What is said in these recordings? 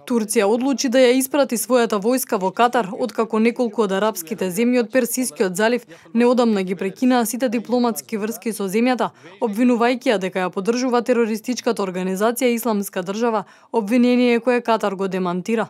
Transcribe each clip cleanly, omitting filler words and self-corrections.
Турција одлучи да ја испрати својата војска во Катар, откако неколку од арапските земји од Персискиот залив неодамна ги прекинаа сите дипломатски врски со земјата, обвинувајќи ја дека ја поддржува терористичката организација Исламска држава, обвинение кое Катар го демантира.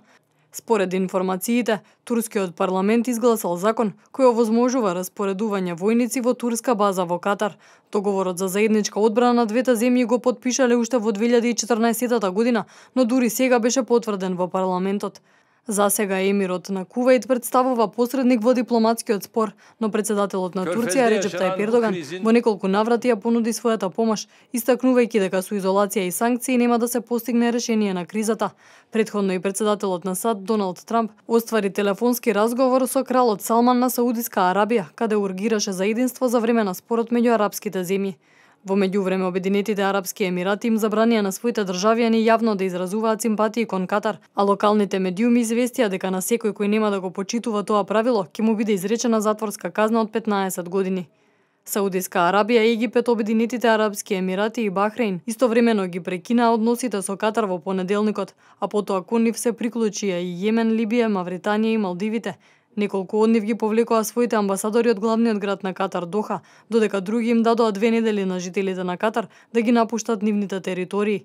Според информациите, турскиот парламент изгласал закон кој овозможува распоредување војници во турска база во Катар. Договорот за заедничка одбрана на двете земји го потпишале уште во 2014 година, но дури сега беше потврден во парламентот. За сега емирот на Кувајт представува посредник во дипломатскиот спор, но председателот на Турција Реджеп Тајип Ердоган во неколку наврати ја понуди својата помош, истакнувајќи дека со изолација и санкции нема да се постигне решение на кризата. Претходно и председателот на САД Доналд Трамп оствари телефонски разговор со кралот Салман на Саудиска Арабија, каде ургираше за единство за време на спорот меѓу арапските земји. Во меѓувреме Обединетите арапски емирати им забранија на своите државјани јавно да изразуваат симпатии кон Катар, а локалните медиуми известија дека на секој кој нема да го почитува тоа правило ќе му биде изречена затворска казна од 15 години. Саудиска Арабија, Египет, Обединетите арапски емирати и Бахрейн истовремено ги прекинаа односите со Катар во понеделникот, а потоа кон нив се приклучија и Јемен, Либија, Мавританија и Малдивите. Неколку од нив ги повлекоа своите амбасадори од главниот град на Катар Доха, додека други им дадоа 2 недели на жителите на Катар да ги напуштат нивните територии.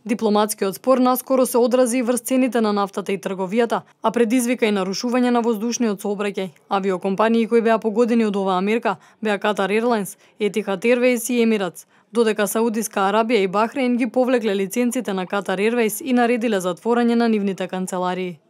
Дипломатскиот спор наскоро се одрази и врз цените на нафтата и трговијата, а предизвика и нарушување на воздушниот сообраќај. Авиокомпании кои беа погодени од оваа мерка беа Qatar Airlines, Etihad Airways и Emirates, додека Саудиска Арабија и Бахрейн ги повлекле лиценците на Qatar Airways и наредиле затворање на нивните канцеларии.